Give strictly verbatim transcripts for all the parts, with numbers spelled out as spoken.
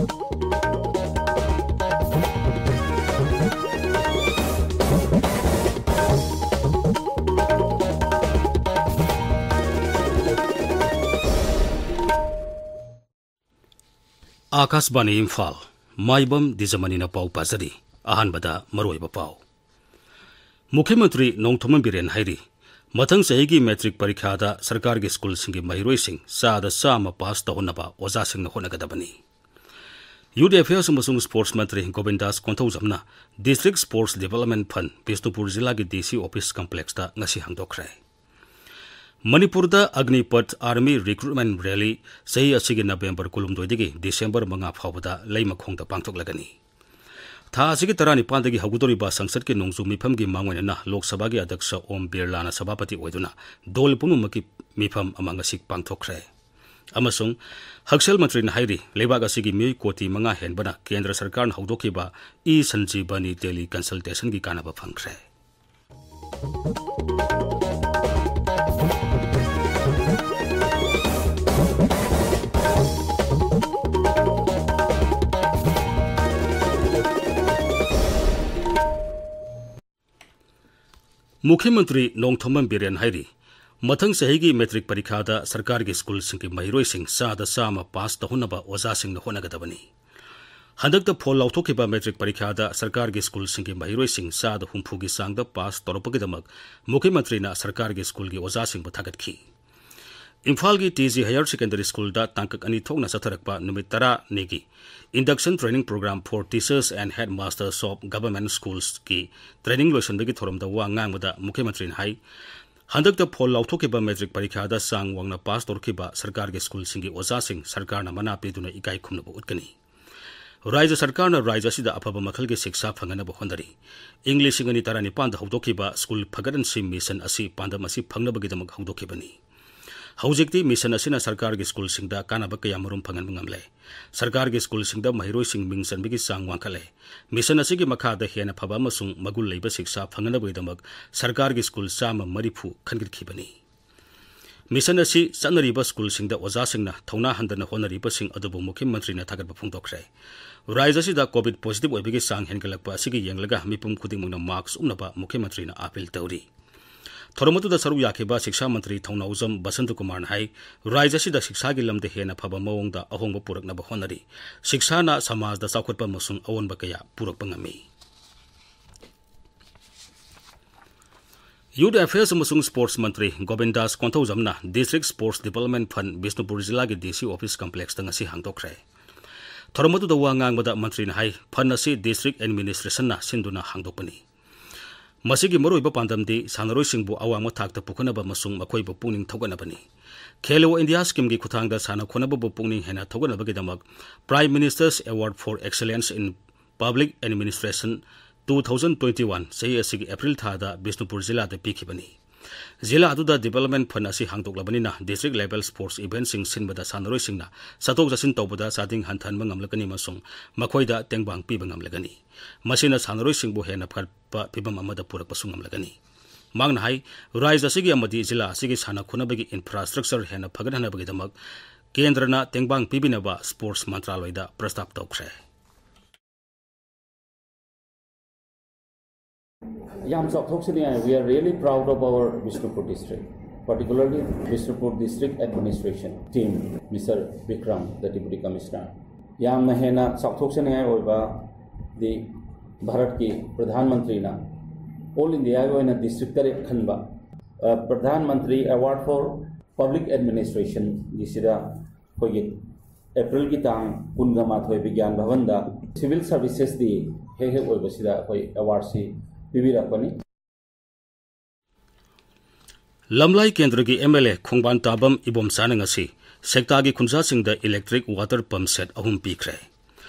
ꯑꯥꯀꯥꯁꯕꯥꯅꯤ ꯏꯝꯐꯥꯜ, ꯃꯥꯏꯕꯝ ꯗꯤꯖꯃꯅꯤꯅ ꯄꯥꯎ ꯄꯥꯖꯔꯤ꯫ ꯑꯍꯥꯟꯕꯗ ꯃꯔꯨꯑꯣꯏꯕ ꯄꯥꯎ꯫ ꯃꯨꯈ꯭ꯌ ꯃꯟꯇ꯭ꯔꯤ ꯅꯣꯡꯊꯣꯝꯕꯝ ꯕꯤꯔꯦꯟ ꯍꯥꯏꯔꯤ, ꯃꯊꯪ ꯆꯍꯤꯒꯤ ꯃꯦꯇ꯭ꯔꯤꯛ ꯄꯔꯤꯈ꯭ꯌꯥꯗ ꯁꯔꯀꯥꯔꯒꯤ ꯁ꯭ꯀꯨꯜꯁꯤꯡꯒꯤ ꯃꯍꯩꯔꯣꯏꯁꯤꯡ ꯆꯥꯗ ꯆꯥꯝꯃ ꯄꯥꯁ ꯇꯧꯍꯟꯅꯕ ꯑꯣꯖꯥꯁꯤꯡꯅ ꯍꯣꯠꯅꯒꯗꯕꯅꯤ꯫ ꯌꯨꯠ ꯑꯦꯐꯤꯌꯔꯁ ꯑꯃꯁꯨꯡ ꯁ꯭ꯄꯣꯔꯠꯁ ꯃꯟꯇ꯭ꯔꯤ ꯒꯣꯕꯤꯟꯗꯥꯁ ꯀꯣꯟꯊꯧꯖꯝꯅ district sports development fund Bishnupur ꯖꯤꯂꯥꯒꯤ ꯗꯤ ꯁꯤ ꯑꯣꯐꯤꯁ ꯀꯝꯄ꯭ꯂꯦꯛꯁꯇ ꯉꯁꯤ ꯍꯥꯡꯗꯣꯛꯈ꯭ꯔꯦ꯫ ꯃꯅꯤꯄꯨꯔꯗ ꯑꯒꯅꯤꯄꯊ ꯑꯥꯔꯃꯤ ꯔꯤꯀ꯭ꯔꯨꯠꯃꯦꯟꯠ ꯔꯦꯂꯤ ꯆꯍꯤ ꯑꯁꯤꯒꯤ ꯅꯕꯦꯝꯕꯔ ꯀꯨꯟꯍꯨꯝꯗꯣꯏꯗꯒꯤ ꯗꯤꯁꯦꯝꯕꯔ ꯃꯉꯥ ꯐꯥꯎꯕꯗ ꯂꯩꯃꯈꯣꯡꯗ ꯄꯥꯡꯊꯣꯛꯂꯒꯅꯤ꯫ ꯊꯥ ꯑꯁꯤꯒꯤ ꯇꯔꯥꯅꯤꯄꯥꯟꯗꯒꯤ ꯍꯧꯒꯗꯧꯔꯤꯕ ꯁꯪꯁꯠꯀꯤ ꯅꯣꯡꯖꯨ ꯃꯤꯐꯝꯒꯤ ꯃꯥꯡꯑꯣꯏꯅꯅ ꯂꯣꯛ ꯁꯚꯥꯒꯤ ꯑꯗ꯭ꯌꯛꯁ ꯑꯣꯝ ꯕꯤꯔꯂꯥꯅ ꯁꯚꯥꯄꯇꯤ ꯑꯣꯏꯗꯨꯅ ꯗꯣꯜ ꯄꯨꯝꯅꯃꯛꯀꯤ ꯃꯤꯐꯝ ꯑꯃ ꯉꯁꯤ ꯄꯥꯡꯊꯣꯛꯈ꯭ꯔꯦ꯫ ꯑꯃꯁꯨꯡ ꯍꯛꯁꯦꯜ ꯃꯟꯇ꯭ꯔꯤꯅ ꯍꯥꯏꯔꯤ, ꯂꯩꯕꯥꯛ ꯑꯁꯤꯒꯤ ꯃꯤꯑꯣꯏ ꯀꯣꯇꯤ ꯃꯉꯥ ꯍꯦꯟꯕꯅ ꯀꯦꯟꯗ꯭ꯔ ꯁꯔꯀꯥꯔꯅ ꯍꯧꯗꯣꯛꯈꯤꯕ ꯏ ꯁꯟꯖꯤꯕꯅꯤ ꯇꯦꯂꯤ ꯀꯟꯁꯜꯇꯦꯁꯟꯒꯤ ꯀꯥꯟꯅꯕ ꯐꯪꯈ꯭ꯔꯦ꯫ ꯃꯨꯈ꯭ꯌ ꯃꯟꯇ꯭ꯔꯤ ꯅꯣꯡꯊꯣꯝꯕꯝ ꯕꯤꯔꯦꯟ ꯍꯥꯏꯔꯤ, ꯃꯊꯪ ꯆꯍꯤꯒꯤ ꯃꯦꯇ꯭ꯔꯤꯛ ꯄꯔꯤꯈꯥꯗ ꯁꯔꯀꯥꯔꯒꯤ ꯁ꯭ꯀꯨꯜꯁꯤꯡꯒꯤ ꯃꯍꯩꯔꯣꯏꯁꯤꯡ ꯆꯥꯗ ꯆꯥꯝꯃ ꯄꯥꯁ ꯇꯧꯍꯟꯅꯕ ꯑꯣꯖꯥꯁꯤꯡꯅ ꯍꯣꯠꯅꯒꯗꯕꯅꯤ꯫ ꯍꯟꯗꯛꯇ ꯐꯣꯜ ꯂꯥꯎꯊꯣꯛꯈꯤꯕ ꯃꯦꯇ꯭ꯔꯤꯛ ꯄꯔꯤꯈꯥꯗ ꯁꯔꯀꯥꯔꯒꯤ ꯁ꯭ꯀꯨꯜꯁꯤꯡꯒꯤ ꯃꯍꯩꯔꯣꯏꯁꯤꯡ ꯆꯥꯗ ꯍꯨꯝꯐꯨꯒꯤ ꯆꯥꯡꯗ ꯄꯥꯁ ꯇꯧꯔꯛꯄꯒꯤꯗꯃꯛ ꯃꯨꯈ꯭ꯌ ꯃꯟꯇ꯭ꯔꯤꯅ ꯁꯔꯀꯥꯔꯒꯤ ꯁ꯭ꯀꯨꯜꯒꯤ ꯑꯣꯖꯥꯁꯤꯡꯕꯨ ꯊꯥꯒꯠꯈꯤ꯫ ꯏꯝꯐꯥꯜꯒꯤ ꯇꯤ ꯖꯤ ꯍꯥꯌꯔ ꯁꯦꯀꯦꯟꯗꯔꯤ ꯁ꯭ꯀꯨꯜꯗ ꯇꯥꯡꯀꯛ ꯑꯅꯤ ꯊꯣꯛꯅ ꯆꯠꯊꯔꯛꯄ ꯅꯨꯃꯤꯠ ꯇꯔꯥꯅꯤꯒꯤ Induction Training Program for Teachers and Headmasters of Government Schools ꯀꯤ ꯇ꯭ꯔꯦꯅꯤꯡ ꯂꯣꯏꯁꯤꯟꯕꯒꯤ ꯊꯧꯔꯝꯗ ꯋꯥ ꯉꯥꯡꯕꯗ ꯃꯨꯈ꯭ꯌ ꯃꯟꯇ꯭ꯔꯤꯅ ꯍꯥꯏ, ꯍꯟꯗꯛꯇ ꯐꯣꯜ ꯂꯥꯎꯊꯣꯛꯈꯤꯕ ꯃꯦꯇ꯭ꯔꯤꯛ ꯄꯔꯤꯈ꯭ꯌꯥꯗ ꯆꯥꯡ ꯋꯥꯡꯅ ꯄꯥꯁ ꯇꯧꯔꯛꯈꯤꯕ ꯁꯔꯀꯥꯔꯒꯤ ꯁ꯭ꯀꯨꯜꯁꯤꯡꯒꯤ ꯑꯣꯖꯥꯁꯤꯡ ꯁꯔꯀꯥꯔꯅ ꯃꯅꯥ ꯄꯤꯗꯨꯅ ꯏꯀꯥꯏ ꯈꯨꯝꯅꯕ ꯎꯠꯀꯅꯤ꯫ ꯔꯥꯖ꯭ꯌ ꯁꯔꯀꯥꯔꯅ ꯔꯥꯖ꯭ꯌ ꯑꯁꯤꯗ ꯑꯐꯕ ꯃꯈꯜꯒꯤ ꯁꯤꯛꯁꯥ ꯐꯪꯍꯟꯅꯕ ꯍꯣꯠꯅꯔꯤ꯫ ꯏꯪ ꯂꯤꯁꯤꯡ ꯑꯅꯤ ꯇꯔꯥꯅꯤꯄꯥꯟꯗ ꯍꯧꯗꯣꯛꯈꯤꯕ ꯁ꯭ꯀꯨꯜ ꯐꯒꯠꯍꯟꯁꯤ ꯃꯤꯁꯟ ꯑꯁꯤ ꯄꯥꯟꯗꯝ ꯑꯁꯤ ꯐꯪꯅꯕꯒꯤꯗꯃꯛ ꯍꯧꯗꯣꯛꯈꯤꯕꯅꯤ꯫ ꯍꯧꯖꯤꯛꯇꯤ ꯃꯤꯁꯟ ꯑꯁꯤꯅ ꯁꯔꯀꯥꯔꯒꯤ ꯁ꯭ꯀꯨꯜꯁꯤꯡꯗ ꯀꯥꯟꯅꯕ ꯀꯌꯥꯃꯔꯨꯝ ꯐꯪꯍꯟꯕ ꯉꯝꯂꯦ꯫ ꯁꯔꯀꯥꯔꯒꯤ ꯁ꯭ꯀꯨꯜꯁꯤꯡꯗ ꯃꯍꯩꯔꯣꯏꯁꯤꯡ ꯃꯤꯡ ꯆꯟꯕꯒꯤ ꯆꯥꯡ ꯋꯥꯡꯈꯠꯂꯦ꯫ ꯃꯤꯁꯟ ꯑꯁꯤꯒꯤ ꯃꯈꯥꯗ ꯍꯦꯟꯅ ꯐꯕ ꯑꯃꯁꯨꯡ ꯃꯒꯨꯟ ꯂꯩꯕ ꯁꯤꯛꯁꯥ ꯐꯪꯍꯟꯅꯕꯒꯤꯗꯃꯛ ꯁꯔꯀꯥꯔꯒꯤ ꯁ꯭ꯀꯨꯜ ꯆꯥꯝꯃ ꯃꯔꯤꯐꯨ ꯈꯟꯒꯠꯈꯤꯕꯅꯤ꯫ ꯃꯤꯁꯟ ꯑꯁꯤ ꯆꯠꯅꯔꯤꯕ ꯁ꯭ꯀꯨꯜꯁꯤꯡꯗ ꯑꯣꯖꯥꯁꯤꯡꯅ ꯊꯧꯅꯥ ꯍꯟꯗꯅ ꯍꯣꯠꯅꯔꯤꯕꯁꯤꯡ ꯑꯗꯨꯕꯨ ꯃꯨꯈ꯭ꯌ ꯃꯟꯇ꯭ꯔꯤꯅ ꯊꯥꯒꯠꯄ ꯐꯣꯡꯗꯣꯛꯈ꯭ꯔꯦ꯫ ꯔꯥꯖ꯭ꯌ ꯑꯁꯤꯗ ꯀꯣꯚꯤꯗ ꯄꯣꯖꯤꯇꯤꯚ ꯑꯣꯏꯕꯒꯤ ꯆꯥꯡ ꯍꯦꯟꯒꯠꯂꯛꯄ ꯑꯁꯤꯒꯤ ꯌꯦꯡꯂꯒ ꯃꯤꯄꯨꯝ ꯈꯨꯗꯤꯡꯃꯛꯅ ꯃꯥꯁ꯭ꯛ ꯎꯞꯅꯕ ꯃꯨꯈ꯭ꯌ ꯃꯟꯇ꯭ꯔꯤꯅ ꯑꯥꯄꯤꯜ ꯇꯧꯔꯤ꯫ ꯊꯧꯔꯝ ꯑꯗꯨꯗ ꯁꯔꯨꯛ ꯌꯥꯈꯤꯕ ꯁꯤꯛꯁꯥ ꯃꯟꯇ꯭ꯔꯤ ꯊꯧꯅꯥꯎꯖꯝ ꯕꯁꯟꯇ ꯀꯨꯃꯥꯔꯅ ꯍꯥꯏ, ꯔꯥꯖ꯭ꯌ ꯑꯁꯤꯗ ꯁꯤꯛꯁꯥꯒꯤ ꯂꯝꯗ ꯍꯦꯟꯅ ꯐꯕ ꯃꯑꯣꯡꯗ ꯑꯍꯣꯡꯕ ꯄꯨꯔꯛꯅꯕ ꯍꯣꯠꯅꯔꯤ꯫ ꯁꯤꯛꯁꯥꯅ ꯁꯃꯥꯖꯗ ꯆꯥꯎꯈꯠꯄ ꯑꯃꯁꯨꯡ ꯑꯑꯣꯟꯕ ꯀꯌꯥ ꯄꯨꯔꯛꯄ ꯉꯝꯃꯤ꯫ ꯌꯨꯊ ꯑꯦꯐꯤꯌꯔꯁ ꯑꯃꯁꯨꯡ ꯁ꯭ꯄꯣꯔꯠꯁ ꯃꯟꯇ꯭ꯔꯤ ꯒꯣꯕꯤꯟꯗꯥꯁ ꯀꯣꯟꯊꯧꯖꯝꯅ ꯗꯤꯁꯇ꯭ꯔꯤꯛ ꯁ꯭ꯄꯣꯔꯠꯁ ꯗꯤꯕꯦꯂꯞꯃꯦꯟ ꯐꯟ ꯕꯤꯁꯅꯨꯄꯨꯔ ꯖꯤꯂꯥꯒꯤ ꯗꯤ ꯁꯤ ꯑꯣꯐꯤꯁ ꯀꯝꯄ꯭ꯂꯦꯛꯁꯇ ꯉꯁꯤ ꯍꯥꯡꯗꯣꯛꯈ꯭ꯔꯦ꯫ ꯊꯧꯔꯝ ꯑꯗꯨꯗ ꯋꯥ ꯉꯥꯡꯕꯗ ꯃꯟꯇ꯭ꯔꯤꯅ ꯍꯥꯏ, ꯐꯟ ꯑꯁꯤ ꯗꯤꯁꯇ꯭ꯔꯤꯛ ꯑꯦꯗꯃꯤꯅꯤꯁꯇ꯭ꯔꯦꯁꯟꯅ ꯁꯤꯟꯗꯨꯅ ꯍꯥꯡꯗꯣꯛꯄꯅꯤ꯫ ꯃꯁꯤꯒꯤ ꯃꯔꯨꯑꯣꯏꯕ ꯄꯥꯟꯗꯝꯗꯤ ꯁꯥꯟꯅꯔꯣꯏꯁꯤꯡꯕꯨ ꯑꯋꯥꯡꯕ ꯊꯥꯛꯇ ꯄꯨꯈꯠꯅꯕ ꯑꯃꯁꯨꯡ ꯃꯈꯣꯏꯕꯨ ꯄꯨꯛꯅꯤꯡ ꯊꯧꯒꯠꯅꯕꯅꯤ꯫ ꯈꯦꯂꯣ ꯏꯟꯗꯤꯌꯥ ꯁ꯭ꯀꯤꯝꯒꯤ ꯈꯨꯠꯊꯥꯡꯗ ꯁꯥꯟꯅ ꯈꯣꯠꯅꯕꯕꯨ ꯄꯨꯛꯅꯤꯡ ꯍꯦꯟꯅ ꯊꯧꯒꯠꯅꯕꯒꯤꯗꯃꯛ Prime Minister's Award for Excellence in Public Administration two thousand twenty-one ꯆꯍꯤ ꯑꯁꯤꯒꯤ ꯑꯦꯄ꯭ꯔꯤꯜ ꯊꯥꯗ ꯕꯤꯁꯅꯨꯄꯨꯔ ꯖꯤꯂꯥꯗ ꯄꯤꯈꯤꯕꯅꯤ꯫ ꯖꯤꯂꯥ ꯑꯗꯨꯗ ꯗꯤꯕꯦꯂꯞꯃꯦꯟ ꯐꯟ ꯑꯁꯤ ꯍꯥꯡꯗꯣꯛꯂꯕꯅꯤꯅ ꯗꯤꯁꯇ꯭ꯔꯤꯛ ꯂꯦꯚꯦꯜ ꯁ꯭ꯄꯣꯔꯠꯁ ꯏꯚꯦꯟꯠꯁꯤꯡ ꯁꯤꯟꯕꯗ ꯁꯥꯟꯅꯔꯣꯏꯁꯤꯡꯅ ꯆꯠꯊꯣꯛ ꯆꯠꯁꯤꯟ ꯇꯧꯕꯗ ꯆꯥꯗꯤꯡ ꯍꯟꯊꯍꯟꯕ ꯉꯝꯂꯒꯅꯤ ꯑꯃꯁꯨꯡ ꯃꯈꯣꯏꯗ ꯇꯦꯡꯕꯥꯡ ꯄꯤꯕ ꯉꯝꯂꯒꯅꯤ꯫ ꯃꯁꯤꯅ ꯁꯥꯟꯅꯔꯣꯏꯁꯤꯡꯕꯨ ꯍꯦꯟꯅ ꯐꯒꯠꯄ ꯐꯤꯚꯝ ꯑꯃꯗ ꯄꯨꯔꯛꯄꯁꯨ ꯉꯝꯂꯒꯅꯤ꯫ ꯃꯍꯥꯛꯅ ꯍꯥꯏ, ꯔꯥꯖ꯭ꯌ ꯑꯁꯤꯒꯤ ꯑꯃꯗꯤ ꯖꯤꯂꯥ ꯑꯁꯤꯒꯤ ꯁꯥꯟꯅ ꯈꯣꯠꯅꯕꯒꯤ ꯏꯟꯐ꯭ꯔꯥꯁ꯭ꯇ꯭ꯔꯛꯆꯔ ꯍꯦꯟꯅ ꯐꯒꯠꯍꯟꯅꯕꯒꯤꯗꯃꯛ ꯀꯦꯟꯗ꯭ꯔꯅ ꯇꯦꯡꯕꯥꯡ ꯄꯤꯕꯤꯅꯕ ꯁ꯭ꯄꯣꯔꯠꯁ ꯃꯟꯇ꯭ꯔꯥꯂꯣꯏꯗ ꯄ꯭ꯔꯁꯇꯥꯞ ꯇꯧꯈ꯭ꯔꯦ꯫ ꯌꯥꯝ ꯆꯥꯎꯊꯣꯛꯆꯅꯤꯡꯉꯥꯏ, we are really proud of our Bishnupur district, particularly Bishnupur district administration team, Mister Bikram, the deputy commissioner꯫ ꯌꯥꯝꯅ ꯍꯦꯟꯅ ꯆꯥꯎꯊꯣꯛꯆꯅꯤꯡꯉꯥꯏ ꯑꯣꯏꯕꯗꯤ ꯚꯥꯔꯠꯀꯤ ꯄ꯭ꯔꯙꯥꯟ ꯃꯟꯇ꯭ꯔꯤꯅ ꯑꯣꯜ ꯏꯟꯗꯤꯌꯥꯒꯤ ꯑꯣꯏꯅ ꯗꯤꯁꯇ꯭ꯔꯤꯛ ꯇꯔꯦꯠ ꯈꯟꯕ, ꯑ, Pradhan Mantri award four public ꯑꯦꯗꯃꯤꯅꯤꯁꯇ꯭ꯔꯦꯁꯟꯒꯤꯁꯤꯗ ꯑꯩꯈꯣꯏꯒꯤ ꯑꯦꯄ꯭ꯔꯤꯜꯒꯤ ꯇꯥꯡ ꯀꯨꯟꯒ ꯃꯥꯊꯣꯏ ꯕꯤꯒ꯭ꯌꯥꯟ ꯚꯕꯟꯗ ꯁꯤꯚꯤꯜ ꯁꯔꯚꯤꯁꯦꯁ ꯗꯦ ꯍꯦꯛ ꯍꯦꯛ ꯑꯣꯏꯕꯁꯤꯗ ꯑꯩꯈꯣꯏ ꯑꯦꯋꯥꯔꯗꯁꯤ ꯄꯤꯕꯤꯔꯛꯄꯅꯤ꯫ ꯂꯝꯂꯥꯏ ꯀꯦꯟꯗ꯭ꯔꯒꯤ ꯑꯦꯝ ꯑꯦꯜ ꯑꯦ ꯈꯣꯡꯕꯥꯟ ꯇꯥꯕꯝ ꯏꯕꯣꯝꯆꯥꯅ ꯉꯁꯤ ꯁꯦꯛꯇꯥꯒꯤ ꯈꯨꯟꯖꯥꯁꯤꯡꯗ ꯏꯂꯦꯛꯇ꯭ꯔꯤꯛ ꯋꯥꯇꯔ ꯄꯝ ꯁꯦꯠ ꯑꯍꯨꯝ ꯄꯤꯈ꯭ꯔꯦ꯫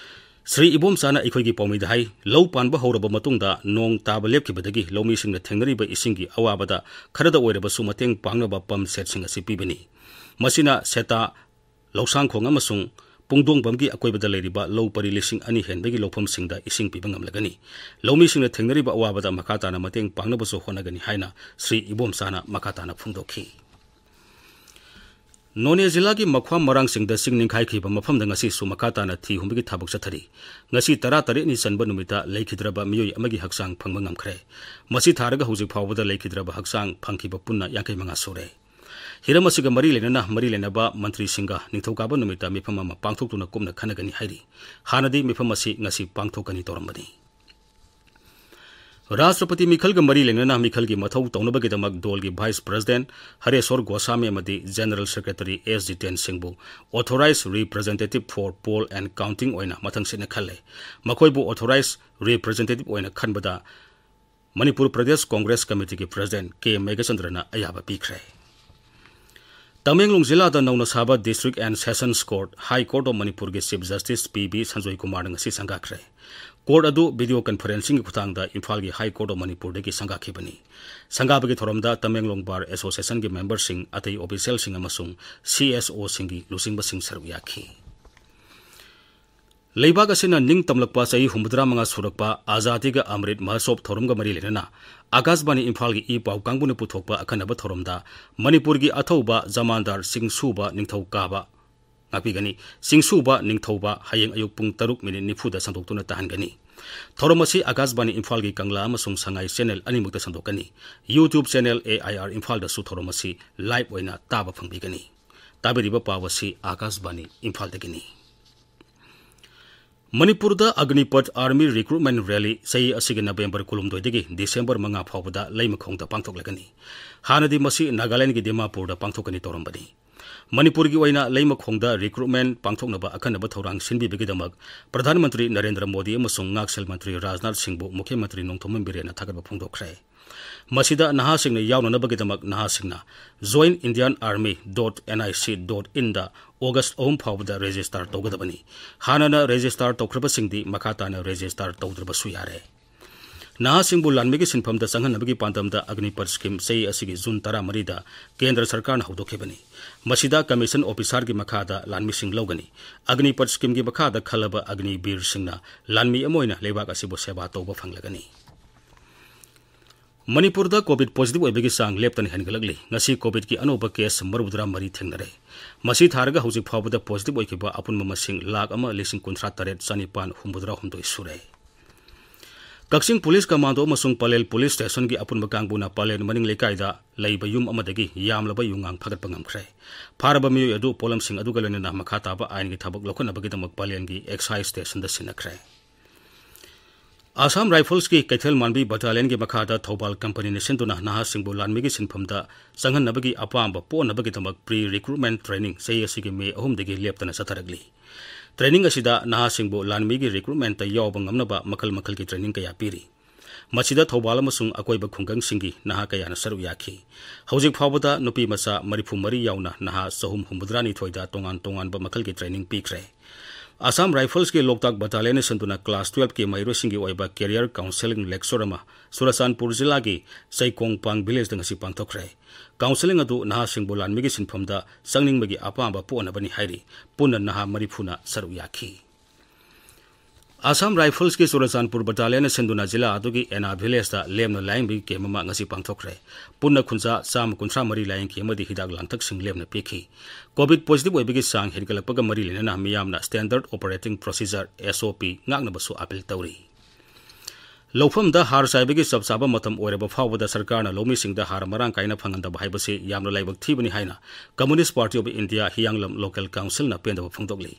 ꯁ꯭ꯔꯤ ꯏꯕꯣꯝꯆꯥꯅ ꯑꯩꯈꯣꯏꯒꯤ ꯄꯥꯎꯃꯤꯗ ꯍꯥꯏ, ꯂꯧ ꯄꯥꯟꯕ ꯍꯧꯔꯕ ꯃꯇꯨꯡꯗ ꯅꯣꯡ ꯇꯥꯕ ꯂꯦꯞꯈꯤꯕꯗꯒꯤ ꯂꯧꯃꯤꯁꯤꯡꯅ ꯊꯦꯡꯅꯔꯤꯕ ꯏꯁꯤꯡꯒꯤ ꯑꯋꯥꯕꯗ ꯈꯔꯗ ꯑꯣꯏꯔꯕꯁꯨ ꯃꯇꯦꯡ ꯄꯥꯡꯅꯕ ꯄꯝ ꯁꯦꯠꯁꯤꯡ ꯑꯁꯤ ꯄꯤꯕꯅꯤ꯫ ꯃꯁꯤꯅ ꯁꯦꯇꯥ ꯂꯧꯁꯥꯡꯈꯣꯡ ꯑꯃꯁꯨꯡ ꯄꯨꯡꯗꯣꯡꯕꯝꯒꯤ ꯑꯀꯣꯏꯕꯗ ꯂꯩꯔꯤꯕ ꯂꯧ ꯄꯔꯤ ꯂꯤꯁꯤꯡ ꯑꯅꯤ ꯍꯦꯟꯕꯒꯤ ꯂꯧꯐꯝꯁꯤꯡꯗ ꯏꯁꯤꯡ ꯄꯤꯕ ꯉꯝꯂꯒꯅꯤ꯫ ꯂꯧꯃꯤꯁꯤꯡꯅ ꯊꯦꯡꯅꯔꯤꯕ ꯑꯋꯥꯕꯗ ꯃꯈꯥ ꯇꯥꯅ ꯃꯇꯦꯡ ꯄꯥꯡꯅꯕꯁꯨ ꯍꯣꯠꯅꯒꯅꯤ ꯍꯥꯏꯅ ꯁ꯭ꯔꯤ ꯏꯕꯣꯝꯆꯥꯅ ꯃꯈꯥ ꯇꯥꯅ ꯐꯣꯡꯗꯣꯛꯈꯤ꯫ ꯅꯣꯅꯦ ꯖꯤꯂꯥꯒꯤ ꯃꯈ꯭ꯋꯥꯝ ꯃꯔꯥꯡꯁꯤꯡꯗ ꯆꯤꯡ ꯅꯤꯡꯈꯥꯏꯈꯤꯕ ꯃꯐꯝꯗ ꯉꯁꯤꯁꯨ ꯃꯈꯥ ꯇꯥꯅ ꯊꯤ ꯍꯨꯝꯕꯒꯤ ꯊꯕꯛ ꯆꯠꯊꯔꯤ꯫ ꯉꯁꯤ ꯇꯔꯥꯇꯔꯦꯠꯅꯤ ꯆꯟꯕ ꯅꯨꯃꯤꯠꯇ ꯂꯩꯈꯤꯗ꯭ꯔꯕ ꯃꯤꯑꯣꯏ ꯑꯃꯒꯤ ꯍꯛꯆꯥꯡ ꯐꯪꯕ ꯉꯝꯈ꯭ꯔꯦ꯫ ꯃꯁꯤ ꯊꯥꯔꯒ ꯍꯧꯖꯤꯛ ꯐꯥꯎꯕꯗ ꯂꯩꯈꯤꯗ꯭ꯔꯕ ꯍꯛꯆꯥꯡ ꯐꯪꯈꯤꯕ ꯄꯨꯟꯅ ꯌꯥꯡꯈꯩ ꯃꯉꯥ ꯁꯨꯔꯦ꯫ ꯍꯤꯔꯝ ꯑꯁꯤꯒ ꯃꯔꯤ ꯂꯩꯅꯅ ꯃꯔꯤ ꯂꯩꯅꯕ ꯃꯟꯇ꯭ꯔꯤꯁꯤꯡꯒ ꯅꯤꯡꯊꯧꯀꯥꯕ ꯅꯨꯃꯤꯠꯇ ꯃꯤꯐꯝ ꯑꯃ ꯄꯥꯡꯊꯣꯛꯇꯨꯅ ꯀꯨꯞꯅ ꯈꯟꯅꯒꯅꯤ ꯍꯥꯏꯔꯤ꯫ ꯍꯥꯟꯅꯗꯤ ꯃꯤꯐꯝ ꯑꯁꯤ ꯉꯁꯤ ꯄꯥꯡꯊꯣꯛꯀꯅꯤ ꯇꯧꯔꯝꯕꯅꯤ꯫ ꯔꯥꯁꯇ꯭ꯔꯄꯇꯤ ꯃꯤꯈꯜꯒ ꯃꯔꯤ ꯂꯩꯅꯅ ꯃꯤꯈꯜꯒꯤ ꯃꯊꯧ ꯇꯧꯅꯕꯒꯤꯗꯃꯛ ꯗꯣꯜꯒꯤ ꯚꯥꯏꯁ ꯄ꯭ꯔꯦꯁꯤꯗꯦꯟꯠ ꯍꯔꯦꯁꯣꯔ ꯒꯣꯁꯥꯃꯤ ꯑꯃꯗꯤ ꯖꯦꯅꯔꯦꯜ ꯁꯦꯀ꯭ꯔꯦꯇꯔꯤ ꯑꯦꯁ ꯖꯤꯇꯦꯟ ꯁꯤꯡꯕꯨ Authorised Representative for Poll and Counting ꯑꯣꯏꯅ ꯃꯊꯪꯁꯤꯠꯅ ꯈꯜꯂꯦ꯫ ꯃꯈꯣꯏꯕꯨ Authorised Representative ꯑꯣꯏꯅ ꯈꯟꯕꯗ ꯃꯅꯤꯄꯨꯔ ꯄ꯭ꯔꯗꯦꯁ ꯀꯣꯡꯒ꯭ꯔꯦꯁ ꯀꯃꯤꯇꯤꯒꯤ ꯄ꯭ꯔꯦꯁꯤꯗꯦꯟꯠ ꯀꯦ ꯃꯦꯘꯆꯟꯗ꯭ꯔꯅ ꯑꯌꯥꯕ ꯄꯤꯈ꯭ꯔꯦ꯫ ꯇꯃꯦꯡꯂꯣꯡ ꯖꯤꯂꯥꯗ ꯅꯧꯅ ꯁꯥꯕ District and Sessions Court, High Court of ꯃꯅꯤꯄꯨꯔꯒꯤ ꯆꯤꯐ ꯖꯁꯇꯤꯁ ꯄꯤ ꯕꯤ ꯁꯟꯖꯣꯏ ꯀꯨꯃꯥꯔꯅ ꯉꯁꯤ ꯁꯪꯒꯥꯈ꯭ꯔꯦ꯫ ꯀꯣꯔꯠ ꯑꯗꯨ ꯚꯤꯗꯤꯑꯣ ꯀꯟꯐꯔꯦꯟꯁꯤꯡꯒꯤ ꯈꯨꯠꯊꯥꯡꯗ ꯏꯝꯐꯥꯜꯒꯤ ꯍꯥꯏ ꯀꯣꯔꯠ ꯑꯣꯐ ꯃꯅꯤꯄꯨꯔꯗꯒꯤ ꯁꯪꯒꯥꯈꯤꯕꯅꯤ꯫ ꯁꯪꯒꯥꯕꯒꯤ ꯊꯧꯔꯝꯗ ꯇꯃꯦꯡꯂꯣꯡ ꯕꯥꯔ ꯑꯦꯁꯣꯁꯤꯌꯦꯁꯟꯒꯤ ꯃꯦꯝꯕꯔꯁꯤꯡ, ꯑꯇꯩ ꯑꯣꯐꯤꯁꯤꯌꯦꯜꯁꯤꯡ ꯑꯃꯁꯨꯡ ꯁꯤ ꯑꯦꯁ ꯑꯣꯁꯤꯡꯒꯤ ꯂꯨꯆꯤꯡꯕꯁꯤꯡ ꯁꯔꯨꯛ ꯌꯥꯈꯤ꯫ ꯂꯩꯕꯥꯛ ꯑꯁꯤꯅ ꯅꯤꯡꯇꯝꯂꯛꯄ ꯆꯍꯤ ꯍꯨꯝꯐꯨꯇꯔꯥ ꯃꯉꯥ ꯁꯨꯔꯛꯄ ꯑꯖꯥꯗꯤ ꯀꯥ ꯑꯃ꯭ꯔꯤꯠ ꯃꯍꯣꯠꯁꯣꯕ ꯊꯧꯔꯝꯒ ꯃꯔꯤ ꯂꯩꯅꯅ ꯑꯀꯥꯁꯕꯥꯅꯤ ꯏꯝꯐꯥꯜꯒꯤ ꯏ ꯄꯥꯎ ꯀꯥꯡꯕꯨꯅ ꯄꯨꯊꯣꯛꯄ ꯑꯈꯟꯅꯕ ꯊꯧꯔꯝꯗ ꯃꯅꯤꯄꯨꯔꯒꯤ ꯑꯊꯧꯕ ꯖꯃꯥꯟꯗꯥꯔ ꯆꯤꯡꯁꯨꯕ ꯅꯤꯡꯊꯧꯀꯥꯕ, ꯉꯥꯛꯄꯤꯒꯅꯤ, ꯆꯤꯡꯁꯨꯕ ꯅꯤꯡꯊꯧꯕ ꯍꯌꯦꯡ ꯑꯌꯨꯛ ꯄꯨꯡ ꯇꯔꯨꯛ ꯃꯤꯅꯤꯠ ꯅꯤꯐꯨꯗ ꯁꯟꯗꯣꯛꯇꯨꯅ ꯇꯥꯍꯟꯒꯅꯤ꯫ ꯊꯧꯔꯝ ꯑꯁꯤ ꯑꯀꯥꯁꯕꯥꯅꯤ ꯏꯝꯐꯥꯜꯒꯤ ꯀꯪꯂꯥ ꯑꯃꯁꯨꯡ ꯁꯉꯥꯏ ꯆꯦꯅꯦꯜ ꯑꯅꯤꯃꯛꯇ ꯁꯟꯗꯣꯛꯀꯅꯤ꯫ YouTube channel A I R ꯏꯝꯐꯥꯜꯗꯁꯨ ꯊꯧꯔꯝ ꯑꯁꯤ ꯂꯥꯏꯚ ꯑꯣꯏꯅ ꯇꯥꯕ ꯐꯪꯕꯤꯒꯅꯤ꯫ ꯇꯥꯕꯤꯔꯤꯕ ꯄꯥꯎ ꯑꯁꯤ ꯑꯀꯥꯁꯕꯥꯅꯤ ꯏꯝꯐꯥꯜꯗꯒꯤꯅꯤ꯫ ꯃꯅꯤꯄꯨꯔꯗ ꯑꯒꯅꯤꯄꯊ ꯑꯥꯔꯃꯤ ꯔꯤꯀ꯭ꯔꯨꯠꯃꯦꯟ ꯔꯦꯂꯤ ꯆꯍꯤ ꯑꯁꯤꯒꯤ ꯅꯕꯦꯝꯕꯔ ꯀꯨꯟꯍꯨꯝꯗꯣꯏꯗꯒꯤ ꯗꯤꯁꯦꯝꯕꯔ ꯃꯉꯥ ꯐꯥꯎꯕꯗ ꯂꯩꯃꯈꯣꯡꯗ ꯄꯥꯡꯊꯣꯛꯂꯒꯅꯤ꯫ ꯍꯥꯟꯅꯗꯤ ꯃꯁꯤ ꯅꯥꯒꯥꯂꯦꯟꯗꯒꯤ ꯗꯤꯃꯥꯄꯨꯔꯗ ꯄꯥꯡꯊꯣꯛꯀꯅꯤ ꯇꯧꯔꯝꯕꯅꯤ꯫ ꯃꯅꯤꯄꯨꯔꯒꯤ ꯑꯣꯏꯅ ꯂꯩꯃꯈꯣꯡꯗ ꯔꯤꯀ꯭ꯔꯨꯠꯃꯦꯟ ꯄꯥꯡꯊꯣꯛꯅꯕ ꯑꯈꯟꯅꯕ ꯊꯧꯔꯥꯡ ꯁꯤꯟꯕꯤꯕꯒꯤꯗꯃꯛ ꯄ꯭ꯔꯙꯥꯟ ꯃꯟꯇ꯭ꯔꯤ ꯅꯔꯦꯟꯗ꯭ꯔ ꯃꯣꯗꯤ ꯑꯃꯁꯨꯡ ꯉꯥꯛꯁꯦꯜ ꯃꯟꯇ꯭ꯔꯤ ꯔꯥꯖꯅꯥꯊ ꯁꯤꯡꯕꯨ ꯃꯨꯈ꯭ꯌ ꯃꯟꯇ꯭ꯔꯤ ꯅꯣꯡꯊꯣꯝꯕꯝ ꯕꯤꯔꯦꯟꯅ ꯊꯥꯒꯠꯄ ꯐꯣꯡꯗꯣꯛꯈ꯭ꯔꯦ꯫ ꯃꯁꯤꯗ ꯅꯍꯥꯁꯤꯡꯅ ꯌꯥꯎꯅꯅꯕꯒꯤꯗꯃꯛ ꯅꯍꯥꯁꯤꯡꯅ join Indian Army dot N I C dot in the August ꯑꯍꯨꯝ ꯐꯥꯎꯕꯗ ꯔꯦꯖꯤꯁꯇꯥꯔ ꯇꯧꯒꯗꯕꯅꯤ꯫ ꯍꯥꯟꯅꯅ ꯔꯦꯖꯤꯁꯇꯥꯔ ꯇꯧꯈ꯭ꯔꯕꯁꯤꯡꯗꯤ ꯃꯈꯥ ꯇꯥꯅ ꯔꯦꯖꯤꯁꯇꯥꯔ ꯇꯧꯗ꯭ꯔꯕꯁꯨ ꯌꯥꯔꯦ꯫ ꯅꯍꯥꯁꯤꯡꯕꯨ ꯂꯥꯟꯃꯤꯒꯤ ꯁꯤꯟꯐꯝꯗ ꯆꯪꯍꯟꯅꯕꯒꯤ ꯄꯥꯟꯗꯝꯗ ꯑꯒꯅꯤꯄꯊ ꯁ꯭ꯀꯤꯝ ꯆꯍꯤ ꯑꯁꯤꯒꯤ ꯖꯨꯟ ꯇꯔꯥꯃꯔꯤꯗ ꯀꯦꯟꯗ꯭ꯔ ꯁꯔꯀꯥꯔꯅ ꯍꯧꯗꯣꯛꯈꯤꯕꯅꯤ꯫ ꯃꯁꯤꯗ ꯀꯃꯤꯁꯟ ꯑꯣꯐꯤꯁꯥꯔꯒꯤ ꯃꯈꯥꯗ ꯂꯥꯟꯃꯤꯁꯤꯡ ꯂꯧꯒꯅꯤ꯫ ꯑꯒꯅꯤꯄꯊ ꯁ꯭ꯀꯤꯝꯒꯤ ꯃꯈꯥꯗ ꯈꯜꯂꯕ ꯑꯒꯅꯤꯕꯤꯔꯁꯤꯡꯅ ꯂꯥꯟꯃꯤ ꯑꯃ ꯑꯣꯏꯅ ꯂꯩꯕꯥꯛ ꯑꯁꯤꯕꯨ ꯁꯦꯕꯥ ꯇꯧꯕ ꯐꯪꯂꯒꯅꯤ꯫ ꯃꯅꯤꯄꯨꯔꯗ ꯀꯣꯚꯤꯗ ꯄꯣꯖꯤꯇꯤꯚ ꯑꯣꯏꯕꯒꯤ ꯆꯥꯡ ꯂꯦꯞꯇꯅ ꯍꯦꯟꯒꯠꯂꯛꯂꯤ꯫ ꯉꯁꯤ ꯀꯣꯚꯤꯗꯀꯤ ꯑꯅꯧꯕ ꯀꯦꯁ ꯃꯔꯤꯐꯨꯇꯔꯥ ꯃꯔꯤ ꯊꯦꯡꯅꯔꯦ꯫ ꯃꯁꯤ ꯊꯥꯔꯒ ꯍꯧꯖꯤꯛ ꯐꯥꯎꯕꯗ ꯄꯣꯖꯤꯇꯤꯚ ꯑꯣꯏꯈꯤꯕ ꯑꯄꯨꯟꯕ ꯃꯁꯤꯡ ꯂꯥꯈ ꯑꯃ ꯂꯤꯁꯤꯡ ꯀꯨꯟꯊ꯭ꯔꯥ ꯇꯔꯦꯠ ꯆꯅꯤꯄꯥꯟ ꯍꯨꯝꯐꯨꯇꯔꯥ ꯍꯨꯝꯗꯣꯏ ꯁꯨꯔꯦ꯫ ꯀꯛꯆꯤꯡ ꯄꯨꯂꯤꯁ ꯀꯃꯥꯟꯗꯣ ꯑꯃꯁꯨꯡ ꯄꯂꯦꯜ ꯄꯨꯂꯤꯁ ꯁ꯭ꯇꯦꯁꯟꯒꯤ ꯑꯄꯨꯟꯕ ꯀꯥꯡꯕꯨꯅ ꯄꯂꯦꯜ ꯃꯅꯤꯡ ꯂꯩꯀꯥꯏꯗ ꯂꯩꯕ ꯌꯨꯝ ꯑꯃꯗꯒꯤ ꯌꯥꯝꯂꯕ ꯌꯨꯉꯥꯡ ꯐꯥꯒꯠꯄ ꯉꯝꯈ꯭ꯔꯦ꯫ ꯐꯥꯔꯕ ꯃꯤꯑꯣꯏ ꯑꯗꯨ ꯄꯣꯠꯂꯝꯁꯤꯡ ꯑꯗꯨꯒ ꯂꯣꯏꯅꯅ ꯃꯈꯥ ꯇꯥꯕ ꯑꯥꯏꯟꯒꯤ ꯊꯕꯛ ꯂꯧꯈꯠꯅꯕꯒꯤꯗꯃꯛ ꯄꯂꯦꯜꯒꯤ ꯑꯦꯛꯁꯥꯏꯖ ꯁ꯭ꯇꯦꯁꯟꯗ ꯁꯤꯟꯅꯈ꯭ꯔꯦ꯫ ꯑꯁꯥꯝ ꯔꯥꯏꯐꯜꯁꯀꯤ ꯀꯩꯊꯦꯜ ꯃꯥꯟꯕꯤ ꯕꯠꯇꯥꯂꯤꯌꯟꯒꯤ ꯃꯈꯥꯗ ꯊꯧꯕꯥꯜ ꯀꯝꯄꯅꯤꯅ ꯁꯤꯟꯗꯨꯅ ꯅꯍꯥꯁꯤꯡꯕꯨ ꯂꯥꯟꯃꯤꯒꯤ ꯁꯤꯟꯐꯝꯗ ꯆꯪꯍꯟꯅꯕꯒꯤ ꯑꯄꯥꯝꯕ ꯄꯣꯛꯅꯕꯒꯤꯗꯃꯛ pre recruitment training ꯆꯍꯤ ꯑꯁꯤꯒꯤ ꯃꯦ ꯑꯍꯨꯝꯗꯒꯤ ꯂꯦꯞꯇꯅ ꯆꯠꯊꯔꯛꯂꯤ꯫ Training ꯑꯁꯤꯗ ꯅꯍꯥꯁꯤꯡꯕꯨ ꯂꯥꯟꯃꯤꯒꯤ recruitmentꯇ ꯌꯥꯎꯕ ꯉꯝꯅꯕ ꯃꯈꯜ ꯃꯈꯜꯒꯤ training ꯀꯌꯥ ꯄꯤꯔꯤ꯫ ꯃꯁꯤꯗ ꯊꯧꯕꯥꯜ ꯑꯃꯁꯨꯡ ꯑꯀꯣꯏꯕ ꯈꯨꯡꯒꯪꯁꯤꯡꯒꯤ ꯅꯍꯥ ꯀꯌꯥꯅ ꯁꯔꯨꯛ ꯌꯥꯈꯤ꯫ ꯍꯧꯖꯤꯛ ꯐꯥꯎꯕꯗ ꯅꯨꯄꯤ ꯃꯆꯥ ꯃꯔꯤꯐꯨ ꯃꯔꯤ ꯌꯥꯎꯅ ꯅꯍꯥ ꯆꯍꯨꯝ ꯍꯨꯝꯐꯨꯇꯔꯥꯅꯤꯊꯣꯏꯗ ꯇꯣꯉꯥꯟ ꯇꯣꯉꯥꯟꯕ ꯃꯈꯜꯒꯤ training ꯄꯤꯈ꯭ꯔꯦ꯫ ꯑꯁꯥꯝ ꯔꯥꯏꯐꯜꯁꯀꯤ ꯂꯣꯛꯇꯥꯛ ꯕꯠꯇꯥꯂꯤꯌꯟꯅ ꯁꯤꯟꯗꯨꯅ class twelveꯀꯤ ꯃꯍꯩꯔꯣꯏꯁꯤꯡꯒꯤ ꯑꯣꯏꯕ career counselling lecture ꯑꯃ ꯆꯨꯔꯆꯥꯟꯄꯨꯔ ꯖꯤꯂꯥꯒꯤ ꯆꯩꯀꯣꯡꯄꯥꯡ ꯚꯤꯂꯦꯖꯇ ꯉꯁꯤ ꯄꯥꯡꯊꯣꯛꯈ꯭ꯔꯦ꯫ Counselling ꯑꯗꯨ ꯅꯍꯥꯁꯤꯡꯕꯨ ꯂꯥꯟꯃꯤꯒꯤ ꯁꯤꯟꯐꯝꯗ ꯆꯪꯅꯤꯡꯕꯒꯤ ꯑꯄꯥꯝꯕ ꯄꯣꯛꯅꯕꯅꯤ ꯍꯥꯏꯔꯤ꯫ ꯄꯨꯟꯅ ꯅꯍꯥ ꯃꯔꯤꯐꯨꯅ ꯁꯔꯨꯛ ꯌꯥꯈꯤ꯫ ꯑꯁꯥꯝ ꯔꯥꯏꯐꯜꯁꯀꯤ ꯆꯨꯔꯆꯥꯟꯄꯨꯔ ꯕꯠꯇꯥꯂꯤꯌꯟꯅ ꯁꯤꯟꯗꯨꯅ ꯖꯤꯂꯥ ꯑꯗꯨꯒꯤ ꯑꯦꯅꯥ ꯚꯤꯂꯦꯖꯇ ꯂꯦꯝꯅ ꯂꯥꯌꯦꯡꯕꯒꯤ ꯀꯦꯝ ꯑꯃ ꯉꯁꯤ ꯄꯥꯡꯊꯣꯛꯈ꯭ꯔꯦ꯫ ꯄꯨꯟꯅ ꯈꯨꯟꯖꯥ ꯆꯥꯝꯃ ꯀꯨꯟꯊ꯭ꯔꯥ ꯃꯔꯤ ꯂꯥꯌꯦꯡꯈꯤ ꯑꯃꯗꯤ ꯍꯤꯗꯥꯛ ꯂꯥꯡꯊꯛꯁꯤꯡ ꯂꯦꯝꯅ ꯄꯤꯈꯤ꯫ ꯀꯣꯚꯤꯗ ꯄꯣꯖꯤꯇꯤꯚ ꯑꯣꯏꯕꯒꯤ ꯆꯥꯡ ꯍꯦꯟꯒꯠꯂꯛꯄꯒ ꯃꯔꯤ ꯂꯩꯅꯅ ꯃꯤꯌꯥꯝꯅ standard operating procedure, S O P, ꯉꯥꯛꯅꯕꯁꯨ ꯑꯥꯄꯤꯜ ꯇꯧꯔꯤ꯫ ꯂꯧꯐꯝꯗ ꯍꯥꯔ ꯆꯥꯏꯕꯒꯤ ꯆꯞ ꯆꯥꯕ ꯃꯇꯝ ꯑꯣꯏꯔꯕ ꯐꯥꯎꯕꯗ ꯁꯔꯀꯥꯔꯅ ꯂꯧꯃꯤꯁꯤꯡꯗ ꯍꯥꯔ ꯃꯔꯥꯡ ꯀꯥꯏꯅ ꯐꯪꯍꯟꯗꯕ ꯍꯥꯏꯕꯁꯤ ꯌꯥꯝꯅ ꯂꯥꯏꯕꯛ ꯊꯤꯕꯅꯤ ꯍꯥꯏꯅ Communist Party of India ꯍꯤꯌꯥꯡꯂꯝ Local Councilꯅ ꯄꯦꯟꯗꯕ ꯐꯣꯡꯗꯣꯛꯂꯤ꯫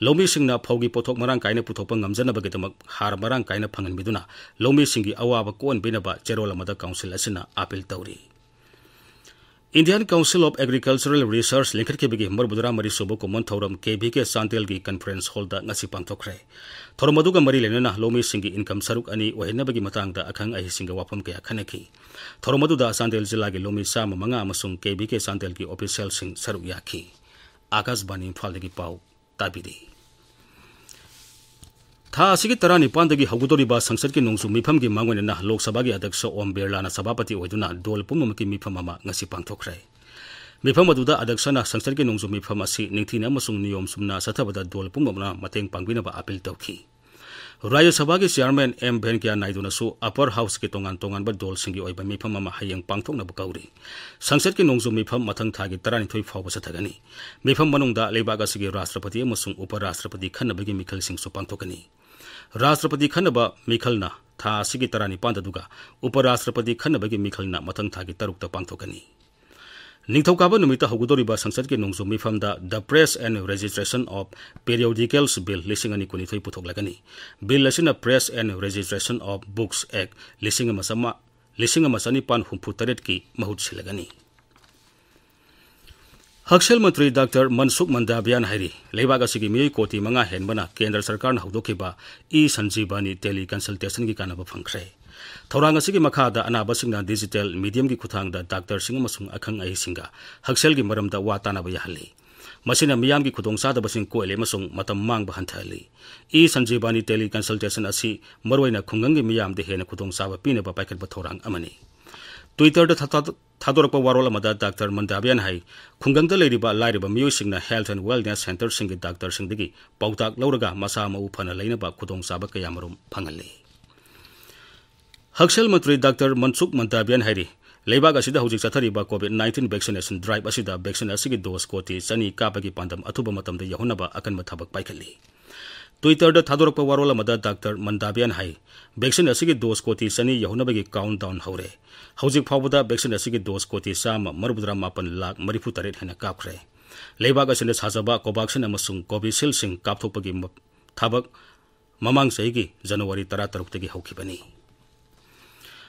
ꯂꯧꯃꯤꯁꯤꯡꯅ ꯐꯧꯒꯤ ꯄꯣꯠꯊꯣꯛ ꯃꯔꯥꯡ ꯀꯥꯏꯅ ꯄꯨꯊꯣꯛꯄ ꯉꯝꯖꯅꯕꯒꯤꯗꯃꯛ ꯍꯥꯔ ꯃꯔꯥꯡ ꯀꯥꯏꯅ ꯐꯪꯍꯟꯕꯤꯗꯨꯅ ꯂꯧꯃꯤꯁꯤꯡꯒꯤ ꯑꯋꯥꯕ ꯀꯣꯛꯍꯟꯕꯤꯅꯕ ꯆꯦꯔꯣꯜ ꯑꯃꯗ council ꯑꯁꯤꯅ ꯑꯥꯄꯤꯜ ꯇꯧꯔꯤ꯫ Indian Council of Agricultural Research ꯂꯤꯡꯈꯠꯈꯤꯕꯒꯤ ꯃꯔꯤꯐꯨꯇꯔꯥ ꯃꯔꯤ ꯁꯨꯕ ꯀꯨꯝꯑꯣꯟ ꯊꯧꯔꯝ K V K ꯆꯥꯟꯗꯦꯜꯒꯤ conference hallꯗ ꯉꯁꯤ ꯄꯥꯡꯊꯣꯛꯈ꯭ꯔꯦ꯫ ꯊꯧꯔꯝ ꯑꯗꯨꯒ ꯃꯔꯤ ꯂꯩꯅꯅ ꯂꯧꯃꯤꯁꯤꯡꯒꯤ income ꯁꯔꯨꯛ ꯑꯅꯤ ꯑꯣꯏꯍꯟꯅꯕꯒꯤ ꯃꯇꯥꯡꯗ ꯑꯈꯪ ꯑꯍꯩꯁꯤꯡꯒ ꯋꯥꯐꯝ ꯀꯌꯥ ꯈꯟꯅꯈꯤ꯫ ꯊꯧꯔꯝ ꯑꯗꯨꯗ ꯆꯥꯟꯗꯦꯜ ꯖꯤꯂꯥꯒꯤ ꯂꯧꯃꯤ ꯆꯥꯝꯃ ꯃꯉꯥ ꯑꯃꯁꯨꯡ K V K ꯆꯥꯟꯗꯦꯜꯒꯤ officialꯁꯤꯡ ꯁꯔꯨꯛ ꯌꯥꯈꯤ꯫ ꯑꯥꯀꯥꯁꯕꯥꯅꯤ ꯏꯝꯐꯥꯜꯗꯒꯤ ꯄꯥꯎ ꯇꯥꯕꯤꯔꯤ꯫ ꯊꯥ ꯑꯁꯤꯒꯤ ꯇꯔꯥꯅꯤꯄꯥꯟꯗꯒꯤ ꯍꯧꯒꯗꯧꯔꯤꯕ ꯁꯪꯁꯠꯀꯤ ꯅꯣꯡꯖꯨ ꯃꯤꯐꯝꯒꯤ ꯃꯥꯡꯑꯣꯏꯅꯅ ꯂꯣꯛ ꯁꯚꯥꯒꯤ ꯑꯗ꯭ꯌꯛꯁ ꯑꯣꯝ ꯕꯤꯔꯂꯥꯅ ꯁꯚꯥꯄꯇꯤ ꯑꯣꯏꯗꯨꯅ ꯗꯣꯜ ꯄꯨꯝꯅꯃꯛꯀꯤ ꯃꯤꯐꯝ ꯑꯃ ꯉꯁꯤ ꯄꯥꯡꯊꯣꯛꯈ꯭ꯔꯦ꯫ ꯃꯤꯐꯝ ꯑꯗꯨꯗ ꯑꯗ꯭ꯌꯛꯁꯅ ꯁꯪꯁꯠꯀꯤ ꯅꯣꯡꯖꯨ ꯃꯤꯐꯝ ꯑꯁꯤ ꯅꯤꯡꯊꯤꯅ ꯑꯃꯁꯨꯡ ꯅꯤꯌꯣꯝ ꯆꯨꯝꯅ ꯆꯠꯊꯕꯗ ꯗꯣꯜ ꯄꯨꯝꯅꯃꯛꯅ ꯃꯇꯦꯡ ꯄꯥꯡꯕꯤꯅꯕ ꯑꯥꯄꯤꯜ ꯇꯧꯈꯤ꯫ ꯔꯥꯖ꯭ꯌ ꯁꯚꯥꯒꯤ ꯆꯤꯌꯥꯔꯃꯦꯟ ꯑꯦꯝ ꯚꯦꯡꯀꯌꯥ ꯅꯥꯏꯗꯨꯅꯁꯨ ꯑꯄꯔ ꯍꯥꯎꯁꯀꯤ ꯇꯣꯉꯥꯟ ꯇꯣꯉꯥꯟꯕ ꯗꯣꯜꯁꯤꯡꯒꯤ ꯑꯣꯏꯕ ꯃꯤꯐꯝ ꯑꯃ ꯍꯌꯦꯡ ꯄꯥꯡꯊꯣꯛꯅꯕ ꯀꯧꯔꯤ꯫ ꯁꯪꯁꯠꯀꯤ ꯅꯣꯡꯖꯨ ꯃꯤꯐꯝ ꯃꯊꯪ ꯊꯥꯒꯤ ꯇꯔꯥꯅꯤꯊꯣꯏ ꯐꯥꯎꯕ ꯆꯠꯊꯒꯅꯤ꯫ ꯃꯤꯐꯝ ꯃꯅꯨꯡꯗ ꯂꯩꯕꯥꯛ ꯑꯁꯤꯒꯤ ꯔꯥꯁꯇ꯭ꯔꯄꯇꯤ ꯑꯃꯁꯨꯡ ꯎꯄ ꯔꯥꯁꯇ꯭ꯔꯄꯇꯤ ꯈꯟꯅꯕꯒꯤ ꯃꯤꯈꯜꯁꯤꯡꯁꯨ ꯄꯥꯡꯊꯣꯛꯀꯅꯤ꯫ ꯔꯥꯁꯇ꯭ꯔꯄꯇꯤ ꯈꯟꯅꯕ ꯃꯤꯈꯜꯅ ꯊꯥ ꯑꯁꯤꯒꯤ ꯇꯔꯥꯅꯤꯄꯥꯟꯗ, ꯑꯗꯨꯒ ꯎꯄ ꯔꯥꯁꯇ꯭ꯔꯄꯇꯤ ꯈꯟꯅꯕꯒꯤ ꯃꯤꯈꯜꯅ ꯃꯊꯪ ꯊꯥꯒꯤ ꯇꯔꯨꯛꯇ ꯄꯥꯡꯊꯣꯛꯀꯅꯤ꯫ ꯅꯤꯡꯊꯧꯀꯥꯕ ꯅꯨꯃꯤꯠꯇ ꯍꯧꯒꯗꯧꯔꯤꯕ ꯁꯪꯁꯠꯀꯤ ꯅꯣꯡꯖꯨ ꯃꯤꯐꯝꯗ The Press and Registration of Periodicals Bill ꯂꯤꯁꯤꯡ ꯑꯅꯤ ꯀꯨꯟꯅꯤꯊꯣꯏ ꯄꯨꯊꯣꯛꯂꯒꯅꯤ꯫ ꯕꯤꯜ ꯑꯁꯤꯅ Press and Registration of Books Act ꯂꯤꯁꯤꯡ ꯑꯃ ꯆꯥꯝꯃ, ꯂꯤꯁꯤꯡ ꯑꯃ ꯆꯅꯤꯄꯥꯟ ꯍꯨꯝꯐꯨ ꯇꯔꯦꯠꯀꯤ ꯃꯍꯨꯠ ꯁꯤꯜꯂꯒꯅꯤ꯫ ꯍꯛꯁꯦꯜ ꯃꯟꯇ꯭ꯔꯤ ꯗꯥꯛꯇꯔ ꯃꯟꯁꯨꯈ ꯃꯟꯗꯥꯕꯤꯌꯥꯟ ꯍꯥꯏꯔꯤ, ꯂꯩꯕꯥꯛ ꯑꯁꯤꯒꯤ ꯃꯤꯑꯣꯏ ꯀꯣꯇꯤ ꯃꯉꯥ ꯍꯦꯟꯕꯅ ꯀꯦꯟꯗ꯭ꯔ ꯁꯔꯀꯥꯔꯅ ꯍꯧꯗꯣꯛꯈꯤꯕ ꯏ ꯁꯟꯖꯤꯕꯥꯅꯤ ꯇꯦꯂꯤ ꯀꯟꯁꯜꯇꯦꯁꯟꯒꯤ ꯀꯥꯟꯅꯕ ꯐꯪꯈ꯭ꯔꯦ꯫ ꯊꯧꯔꯥꯡ ꯑꯁꯤꯒꯤ ꯃꯈꯥꯗ ꯑꯅꯥꯕꯁꯤꯡꯅ ꯗꯤꯖꯤꯇꯦꯜ ꯃꯤꯗꯤꯌꯝꯒꯤ ꯈꯨꯠꯊꯥꯡꯗ ꯗꯥꯛꯇꯔꯁꯤꯡ ꯑꯃꯁꯨꯡ ꯑꯈꯪ ꯑꯍꯩꯁꯤꯡꯒ ꯍꯛꯁꯦꯜꯒꯤ ꯃꯔꯝꯗ ꯋꯥ ꯇꯥꯅꯕ ꯌꯥꯍꯜꯂꯤ꯫ ꯃꯁꯤꯅ ꯃꯤꯌꯥꯝꯒꯤ ꯈꯨꯗꯣꯡꯆꯥꯗꯕꯁꯤꯡ ꯀꯣꯛꯍꯜꯂꯤ ꯑꯃꯁꯨꯡ ꯃꯇꯝ ꯃꯥꯡꯕ ꯍꯟꯊꯍꯜꯂꯤ꯫ ꯏ ꯁꯟꯖꯤꯕꯥꯅꯤ ꯇꯦꯂꯤ ꯀꯟꯁꯜꯇꯦꯁꯟ ꯑꯁꯤ ꯃꯔꯨꯑꯣꯏꯅ ꯈꯨꯡꯒꯪꯒꯤ ꯃꯤꯌꯥꯝꯗ ꯍꯦꯟꯅ ꯈꯨꯗꯣꯡꯆꯥꯕ ꯄꯤꯅꯕ ꯄꯥꯏꯈꯠꯄ ꯊꯧꯔꯥꯡ ꯑꯃꯅꯤ꯫ Twitter-ꯗ ꯊꯥ-, ꯊꯥꯗꯣꯔꯛꯄ ꯋꯥꯔꯣꯜ ꯑꯃꯗ ꯗꯥꯛꯇꯔ ꯃꯟꯗꯥꯕꯤꯌꯥꯟ ꯍꯥꯏ, ꯈꯨꯡꯒꯪꯗ ꯂꯩꯔꯤꯕ ꯂꯥꯏꯔꯕ ꯃꯤꯑꯣꯏꯁꯤꯡꯅ Health and Wellness Centre-ꯁꯤꯡꯒꯤ ꯗꯥꯛꯇꯔꯁꯤꯡꯗꯒꯤ ꯄꯥꯎꯇꯥꯛ ꯂꯧꯔꯒ ꯃꯁꯥ ꯃꯎ ꯐꯅ ꯂꯩꯅꯕ ꯈꯨꯗꯣꯡꯆꯥꯕ ꯀꯌꯥꯃꯔꯨꯝ ꯐꯪꯍꯜꯂꯤ꯫ ꯍꯛꯁꯦꯜ ꯃꯟꯇ꯭ꯔꯤ ꯗꯥꯛꯇꯔ ꯃꯟꯁꯨꯈ ꯃꯟꯗꯥꯕꯤꯌꯥꯟ ꯍꯥꯏꯔꯤ, ꯂꯩꯕꯥꯛ ꯑꯁꯤꯗ ꯍꯧꯖꯤꯛ ꯆꯠꯊꯔꯤꯕ COVID nineteen vaccination drive ꯑꯁꯤꯗ vaccine ꯑꯁꯤꯒꯤ dose ꯀꯣꯇꯤ ꯆꯅꯤ ꯀꯥꯞꯄꯒꯤ ꯄꯥꯟꯗꯝ ꯑꯊꯨꯕ ꯃꯇꯝꯗ ꯌꯧꯍꯟꯅꯕ ꯑꯀꯟꯕ ꯊꯕꯛ ꯄꯥꯏꯈꯠꯂꯤ꯫ Twitter-ꯗ ꯊꯥꯗꯣꯔꯛꯄ ꯋꯥꯔꯣꯜ ꯑꯃꯗ ꯗꯥꯛꯇꯔ ꯃꯟꯗꯥꯕꯤꯌꯥꯟ ꯍꯥꯏ, vaccine ꯑꯁꯤꯒꯤ dose ꯀꯣꯇꯤ ꯆꯅꯤ ꯌꯧꯍꯟꯅꯕꯒꯤ countdown ꯍꯧꯔꯦ꯫ ꯍꯧꯖꯤꯛ ꯐꯥꯎꯕꯗ vaccine ꯑꯁꯤꯒꯤ dose ꯀꯣꯇꯤ ꯆꯥꯝꯃ ꯃꯔꯤꯐꯨꯇꯔꯥ ꯃꯥꯄꯟ ꯂꯥꯈ ꯃꯔꯤꯐꯨꯇꯔꯦꯠ ꯍꯦꯟꯅ ꯀꯥꯞꯈ꯭ꯔꯦ꯫ ꯂꯩꯕꯥꯛ ꯑꯁꯤꯅ ꯁꯥꯖꯕ Covaxin ꯑꯃꯁꯨꯡ Covishield-ꯁꯤꯡ ꯀꯥꯞꯊꯣꯛꯄꯒꯤ ꯃ-, ꯊꯕꯛ ꯃꯃꯥꯡ ꯆꯍꯤꯒꯤ ꯖꯅꯋꯥꯔꯤ ꯇꯔꯥꯇꯔꯨꯛꯇꯒꯤ ꯍꯧꯈꯤꯕꯅꯤ꯫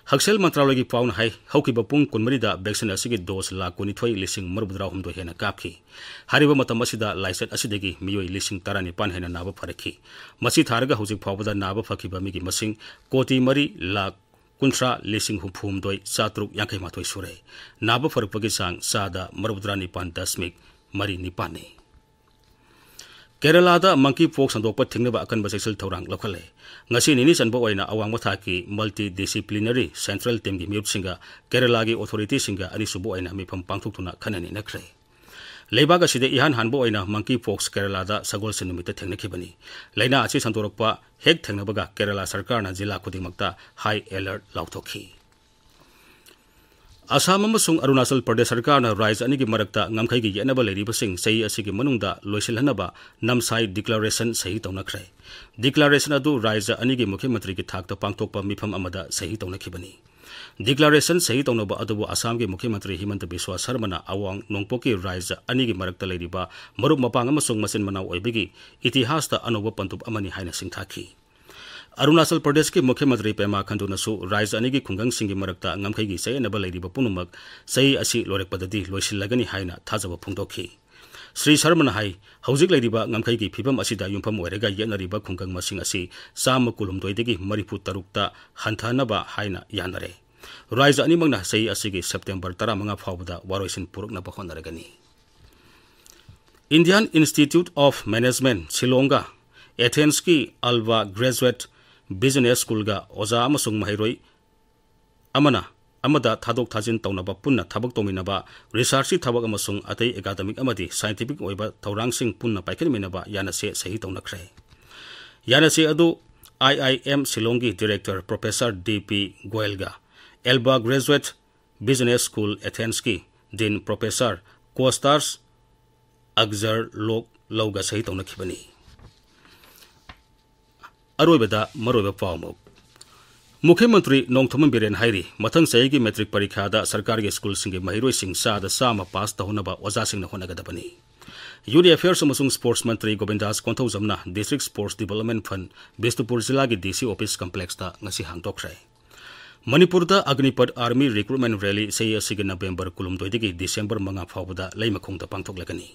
ꯍꯛꯁꯦꯜ ꯃꯟꯇ꯭ꯔꯥꯂꯣꯏꯒꯤ ꯄꯥꯎꯅ ꯍꯥꯏ, ꯍꯧꯈꯤꯕ ꯄꯨꯡ ꯀꯨꯟꯃꯔꯤꯗ vaccine ꯑꯁꯤꯒꯤ dose ꯂꯥꯈ ꯀꯨꯟꯅꯤꯊꯣꯏ ꯂꯤꯁꯤꯡ ꯃꯔꯤꯐꯨꯇꯔꯥꯍꯨꯝꯗꯣꯏ ꯍꯦꯟꯅ ꯀꯥꯞꯈꯤ꯫ ꯍꯥꯏꯔꯤꯕ ꯃꯇꯝ ꯑꯁꯤꯗ ꯂꯥꯏꯆꯠ ꯑꯁꯤꯗꯒꯤ ꯃꯤꯑꯣꯏ ꯂꯤꯁꯤꯡ ꯇꯔꯥꯅꯤꯄꯥꯟ ꯍꯦꯟꯅ ꯅꯥꯕ ꯐꯔꯛꯈꯤ꯫ ꯃꯁꯤ ꯊꯥꯔꯒ ꯍꯧꯖꯤꯛ ꯐꯥꯎꯕꯗ ꯅꯥꯕ ꯐꯈꯤꯕ ꯃꯤꯒꯤ ꯃꯁꯤꯡ ꯀꯣꯇꯤ ꯃꯔꯤ ꯂꯥꯈ ꯀꯨꯟꯊ꯭ꯔꯥ ꯂꯤꯁꯤꯡ ꯍꯨꯝꯐꯨꯍꯨꯝꯗꯣꯏ ꯆꯥꯇ꯭ꯔꯨꯛ ꯌꯥꯡꯈꯩ ꯃꯥꯊꯣꯏ ꯁꯨꯔꯦ꯫ ꯅꯥꯕ ꯐꯔꯛꯄꯒꯤ ꯆꯥꯡ ꯆꯥꯗ ꯃꯔꯤꯐꯨꯇꯔꯥꯅꯤꯄꯥꯟ ꯗꯁꯃꯤꯛ ꯃꯔꯤ ꯅꯤꯄꯥꯟꯅꯤ꯫ ꯀꯦꯔꯂꯥꯗ monkeypox ꯁꯟꯗꯣꯛꯄ ꯊꯤꯡꯅꯕ ꯑꯀꯟꯕ ꯆꯦꯛꯁꯤꯜ ꯊꯧꯔꯥꯡ ꯂꯧꯈꯠꯂꯦ꯫ ꯉꯁꯤ ꯅꯤꯅꯤ ꯆꯟꯕ ꯑꯣꯏꯅ ꯑꯋꯥꯡꯕ ꯊꯥꯛꯀꯤ multidisciplinary central team-ꯒꯤ ꯃꯤꯍꯨꯠꯁꯤꯡꯒ ꯀꯦꯔꯂꯥꯒꯤ authority-ꯁꯤꯡꯒ ꯑꯅꯤꯁꯨꯕ ꯑꯣꯏꯅ ꯃꯤꯐꯝ ꯄꯥꯡꯊꯣꯛꯇꯨꯅ ꯈꯟꯅ ꯅꯩꯅꯈ꯭ꯔꯦ꯫ ꯂꯩꯕꯥꯛ ꯑꯁꯤꯗ ꯏꯍꯥꯟ ꯍꯥꯟꯕ ꯑꯣꯏꯅ monkey pox ꯀꯦꯔꯂꯥꯗ ꯁꯒꯣꯜꯁꯦꯟ ꯅꯨꯃꯤꯠꯇ ꯊꯦꯡꯅꯈꯤꯕꯅꯤ꯫ ꯂꯥꯏꯅꯥ ꯑꯁꯤ ꯁꯟꯗꯣꯔꯛꯄ ꯍꯦꯛ ꯊꯦꯡꯅꯕꯒ ꯀꯦꯔꯂꯥ ꯁꯔꯀꯥꯔꯅ ꯖꯤꯂꯥ ꯈꯨꯗꯤꯡꯃꯛꯇ high alert ꯂꯥꯎꯊꯣꯛꯈꯤ꯫ ꯑꯁꯥꯝ ꯑꯃꯁꯨꯡ ꯑꯔꯨꯅꯥꯆꯜ ꯄ꯭ꯔꯗꯦꯁ ꯁꯔꯀꯥꯔꯅ ꯔꯥꯖ꯭ꯌ ꯑꯅꯤꯒꯤ ꯃꯔꯛꯇ ꯉꯝꯈꯩꯒꯤ ꯌꯦꯠꯅꯕ ꯂꯩꯔꯤꯕꯁꯤꯡ ꯆꯍꯤ ꯑꯁꯤꯒꯤ ꯃꯅꯨꯡꯗ ꯂꯣꯏꯁꯤꯜꯍꯟꯅꯕ ꯅꯝꯁꯥꯏ declaration ꯁꯍꯤ ꯇꯧꯅꯈ꯭ꯔꯦ꯫ Declaration ꯑꯗꯨ ꯔꯥꯖ꯭ꯌ ꯑꯅꯤꯒꯤ ꯃꯨꯈ꯭ꯌ ꯃꯟꯇ꯭ꯔꯤꯒꯤ ꯊꯥꯛꯇ ꯄꯥꯡꯊꯣꯛꯄ ꯃꯤꯐꯝ ꯑꯃꯗ ꯁꯍꯤ ꯇꯧꯅꯈꯤꯕꯅꯤ꯫ Declaration ꯁꯍꯤ ꯇꯧꯅꯕ ꯑꯗꯨꯕꯨ ꯑꯁꯥꯝꯒꯤ ꯃꯨꯈ꯭ꯌ ꯃꯟꯇ꯭ꯔꯤ ꯍꯤꯃꯟꯇ ꯕꯤꯁ꯭ꯋꯥ ꯁꯔꯃꯅ ꯑꯋꯥꯡ ꯅꯣꯡꯄꯣꯛꯀꯤ ꯔꯥꯖ꯭ꯌ ꯑꯅꯤꯒꯤ ꯃꯔꯛꯇ ꯂꯩꯔꯤꯕ ꯃꯔꯨꯞ ꯃꯄꯥꯡ ꯑꯃꯁꯨꯡ ꯃꯆꯤꯟ ꯃꯅꯥꯎ ꯑꯣꯏꯕꯒꯤ ꯏꯇꯤꯍꯥꯁꯇ ꯑꯅꯧꯕ ꯄꯟꯗꯨꯞ ꯑꯃꯅꯤ ꯍꯥꯏꯅ ꯁꯤꯡꯊꯥꯈꯤ꯫ ꯑꯔꯨꯅꯥꯆꯜ ꯄ꯭ꯔꯗꯦꯁꯀꯤ ꯃꯨꯈ꯭ꯌ ꯃꯟꯇ꯭ꯔꯤ ꯄꯦꯃꯥ ꯈꯟꯗꯨꯅꯁꯨ ꯔꯥꯖ꯭ꯌ ꯑꯅꯤꯒꯤ ꯈꯨꯡꯒꯪꯁꯤꯡꯒꯤ ꯃꯔꯛꯇ ꯉꯝꯈꯩꯒꯤ ꯆꯌꯦꯠꯅꯕ ꯂꯩꯔꯤꯕ ꯄꯨꯝꯅꯃꯛ ꯆꯍꯤ ꯑꯁꯤ ꯂꯣꯏꯔꯛꯄꯗꯗꯤ ꯂꯣꯏꯁꯤꯜꯂꯒꯅꯤ ꯍꯥꯏꯅ ꯊꯥꯖꯕ ꯐꯣꯡꯗꯣꯛꯈꯤ꯫ ꯁ꯭ꯔꯤ ꯁꯔꯃꯅ ꯍꯥꯏ, ꯍꯧꯖꯤꯛ ꯂꯩꯔꯤꯕ ꯉꯝꯈꯩꯒꯤ ꯐꯤꯕꯝ ꯑꯁꯤꯗ ꯌꯨꯝꯐꯝ ꯑꯣꯏꯔꯒ ꯌꯦꯠꯅꯔꯤꯕ ꯈꯨꯡꯒꯪ ꯃꯁꯤꯡ ꯑꯁꯤ ꯆꯥꯝꯃ ꯀꯨꯟꯍꯨꯝꯗꯣꯏꯗꯒꯤ ꯃꯔꯤꯐꯨ ꯇꯔꯨꯛꯇ ꯍꯟꯊꯅꯕ ꯍꯥꯏꯅ ꯌꯥꯅꯔꯦ꯫ ꯔꯥꯖ꯭ꯌ ꯑꯅꯤꯃꯛꯅ ꯆꯍꯤ ꯑꯁꯤꯒꯤ September ꯇꯔꯥꯃꯉꯥ ꯐꯥꯎꯕꯗ ꯋꯥꯔꯣꯏꯁꯤꯟ ꯄꯨꯔꯛꯅꯕ ꯍꯣꯠꯅꯔꯒꯅꯤ꯫ Indian Institute of Management ꯁꯤꯂꯣꯡꯒ ꯑꯦꯊꯦꯟꯁꯀꯤ ꯑꯜꯕꯥ Graduate Business Schoolꯒ ꯑꯣꯖꯥ ꯑꯃꯁꯨꯡ ꯃꯍꯩꯔꯣꯏ ꯑꯃꯅ ꯑꯃꯗ ꯊꯥꯗꯣꯛ ꯊꯥꯖꯤꯟ ꯇꯧꯅꯕ, ꯄꯨꯟꯅ ꯊꯕꯛ ꯇꯧꯃꯤꯟꯅꯕ, researchꯀꯤ ꯊꯕꯛ ꯑꯃꯁꯨꯡ ꯑꯇꯩ academic ꯑꯃꯗꯤ scientific ꯑꯣꯏꯕ ꯊꯧꯔꯥꯡꯁꯤꯡ ꯄꯨꯟꯅ ꯄꯥꯏꯈꯠꯃꯤꯟꯅꯕ ꯌꯥꯅꯁꯦ ꯁꯍꯤ ꯇꯧꯅꯈ꯭ꯔꯦ꯫ ꯌꯥꯅꯁꯦ ꯑꯗꯨ I I M ꯁꯤꯂꯣꯡꯒꯤ director Professor D P ꯒꯣꯌꯜꯒ ꯑꯦꯜꯕꯥ Graduate Business School Athensꯀꯤ Dean Professor Kostas Agzarloglouꯒ ꯁꯍꯤ ꯇꯧꯅꯈꯤꯕꯅꯤ꯫ ꯑꯔꯣꯏꯕꯗ ꯃꯔꯨꯑꯣꯏꯕ ꯄꯥꯎ ꯑꯃꯨꯛ꯫ ꯃꯨꯈ꯭ꯌ ꯃꯟꯇ꯭ꯔꯤ ꯅꯣꯡꯊꯣꯝꯕꯝ ꯕꯤꯔꯦꯟ ꯍꯥꯏꯔꯤ, ꯃꯊꯪ ꯆꯍꯤꯒꯤ matric ꯄꯔꯤꯈꯥꯗ ꯁꯔꯀꯥꯔꯒꯤ ꯁ꯭ꯀꯨꯜꯁꯤꯡꯒꯤ ꯃꯍꯩꯔꯣꯏꯁꯤꯡ ꯆꯥꯗ ꯆꯥꯝꯃ pass ꯇꯧꯍꯟꯅꯕ ꯑꯣꯖꯥꯁꯤꯡꯅ ꯍꯣꯠꯅꯒꯗꯕꯅꯤ꯫ Youth Affairs ꯑꯃꯁꯨꯡ Sports ꯃꯟꯇ꯭ꯔꯤ Govindas ꯀꯣꯟꯊꯧꯖꯝꯅ District Sports Development Fund Bishnupur ꯖꯤꯂꯥꯒꯤ D C office complexꯇ ꯉꯁꯤ ꯍꯥꯡꯗꯣꯛꯈ꯭ꯔꯦ꯫ ꯃꯅꯤꯄꯨꯔꯗ Agnipath Army Recruitment Rally ꯆꯍꯤ ꯑꯁꯤꯒꯤ November ꯀꯨꯟꯍꯨꯝꯗꯣꯏꯗꯒꯤ December ꯃꯉꯥ ꯐꯥꯎꯕꯗ ꯂꯩꯃꯈꯣꯡꯗ ꯄꯥꯡꯊꯣꯛꯂꯒꯅꯤ꯫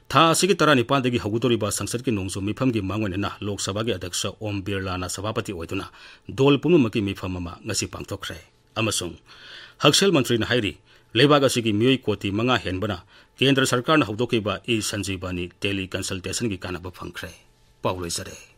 ꯊꯥ ꯑꯁꯤꯒꯤ ꯇꯔꯥꯅꯤꯄꯥꯟꯗꯒꯤ ꯍꯧꯒꯗꯧꯔꯤꯕ ꯁꯪꯁꯠꯀꯤ ꯅꯣꯡꯖꯨ ꯃꯤꯐꯝꯒꯤ ꯃꯥꯡꯑꯣꯏꯅꯅ ꯂꯣꯛ ꯁꯚꯥꯒꯤ ꯑꯗ꯭ꯌꯛꯁ ꯑꯣꯝ ꯕꯤꯔꯂꯥꯅ ꯁꯚꯥꯄꯇꯤ ꯑꯣꯏꯗꯨꯅ ꯗꯣꯜ ꯄꯨꯝꯅꯃꯛꯀꯤ ꯃꯤꯐꯝ ꯑꯃ ꯉꯁꯤ ꯄꯥꯡꯊꯣꯛꯈ꯭ꯔꯦ꯫ ꯑꯃꯁꯨꯡ ꯍꯛꯁꯦꯜ ꯃꯟꯇ꯭ꯔꯤꯅ ꯍꯥꯏꯔꯤ, ꯂꯩꯕꯥꯛ ꯑꯁꯤꯒꯤ ꯃꯤꯑꯣꯏ ꯀꯣꯇꯤ ꯃꯉꯥ ꯍꯦꯟꯕꯅ ꯀꯦꯟꯗ꯭ꯔ ꯁꯔꯀꯥꯔꯅ ꯍꯧꯗꯣꯛꯈꯤꯕ E Sanjeevani teleconsultationꯒꯤ ꯀꯥꯟꯅꯕ ꯐꯪꯈ꯭ꯔꯦ꯫ ꯄꯥꯎ ꯂꯣꯏꯖꯔꯦ꯫